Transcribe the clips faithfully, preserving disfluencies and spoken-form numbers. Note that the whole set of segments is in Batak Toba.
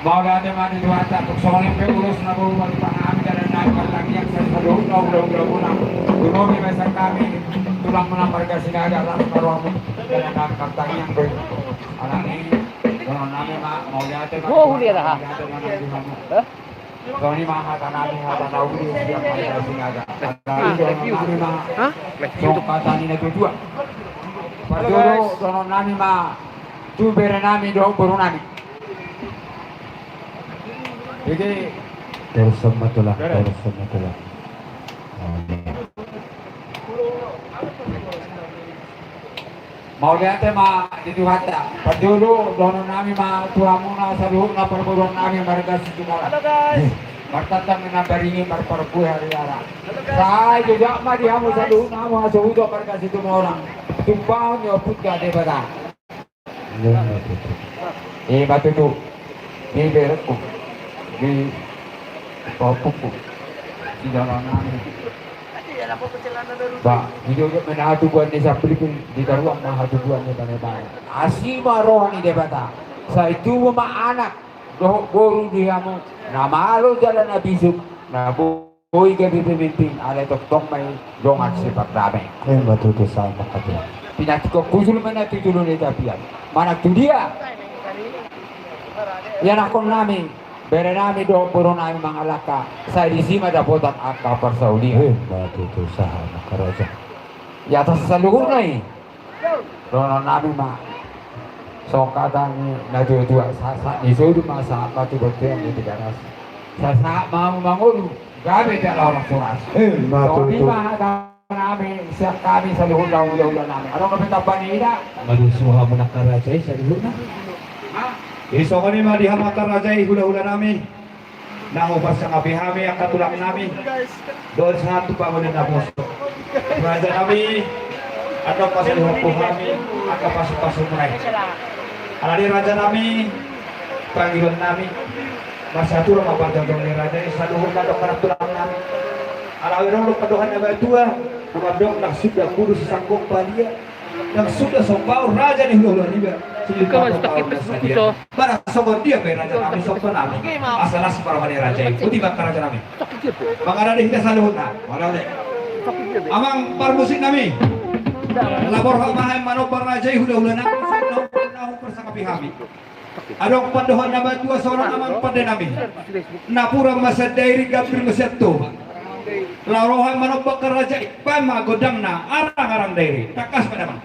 Mauliate ma di Tuhanta, tung songon i pe ulos na boi marpangan hami, dalan nami martangiang, sai saluhutna hulahula muna. Tudomi ma sian hami tulang muna marga Sinaga, las ma rohamu, dalan nami martangiang do i. Alani dohonon nami ma, mauliate ma. Oh, hulia dah. Mauliate ma di hamu. Hah? Songon i ma hata nami, hata na uli sian marga Sinaga. Alani dohonon nami ma, songon hata ni natuatua. Parjolo dohonon nami ma tu bere nami dohot boru nami. Jadi, terus sama tulang, terus sama tulang. Mauliate ma di Tuhanta. Parjolo dohonon nami ma tu hamuna saluhutna parboruon nami marga Situmorang. Martanda ma na baringin, marparbue hariara. Sai jojak ma di hamu saluhutna hamu hasuhuton marga Situmorang, tumpahon ni ompunta Debata. Ima tutu. Ima tutu. Di berengku, di ompuku, di dalan nami. Ba, di jolo ma na hatubuan ni sambilpil, di taruan ma hatubuan ni bane-bane. Asi ma roha ni Debata. Sai tubu ma anak dohot boru di hamu, na malo jala na bisuk, na bo- Boi gabe pemimpin, alai tongtong ma i dongan sipardame. Ima tutu, sahat ma hamu. Pinantikhon hujul ma na tu julu ni tapian. Manang tu dia ianakhon nami, bere nami dohot boru nami mangalangka, sai disi ma dapotan angka parsaulian. Ima tutu, sahat ma hamu raja. Di atas saluhutna i. Dohonon nami ma. Songon hata ni natuatua, sahat ni solu ma sahat ma tu bontean ni Tigaras. Sahat ma hamu mangolu, gabe jala horas-horas. Ima tutu. Songon i ma hata nami sian hami saluhutna hulahula nami. Adong dope tamba ni ida? Molo suha muna angka raja i saluhutna. Hah? Jadi songon i ma di hamu angka raja i hulahula nami. Naung huparsangapi hami angka tulang nami dohot sahat tu pangoli naposo. Raja nami, adong pasahat tu hami angka pasupasu muna i. Alani raja nami, pangidoan nami, marsatulang ma parjolo ni raja i saluhutna dohot angka tulang nami. Alai adong do pandohan na matua, na mandok nang suda kudu sisangkop padia. Nang suda sombaon raja ni hulahula niba. Suda sombaon na sadia. Barang songon dia pe raja nami, somba nami. Asa las ma roha ni raja i. Boti ma angka raja nami. Mangarade hita saluhutna. Mangarade. Amang parmusik nami. Lapor hami ma hamu manomba raja i hulahula nami. Naung, naung huparsangapi hami. Adong pandohan na matua songon amang pande nami. Napuran ma sian Dairi, gambir ma sian Toba. Laho roha manomba angka raja i, baen ma gondangna arang-arang Dairi. Tangkas ma damang.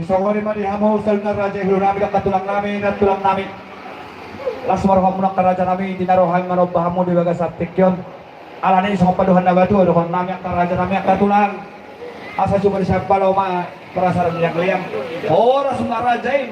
Songon i ma di hamu saluhutna raja i, ulu nami, angka tulang nami, nantulang nami. Las ma rohamuna angka raja nami, di na ro hami manomba hamu di bagasan tingki on. Alani i songon pandohan na batua dohonon nami angka raja nami, angka tulang. Asa cuma di sian palo ma parasar liang-liang. Horas ma raja i.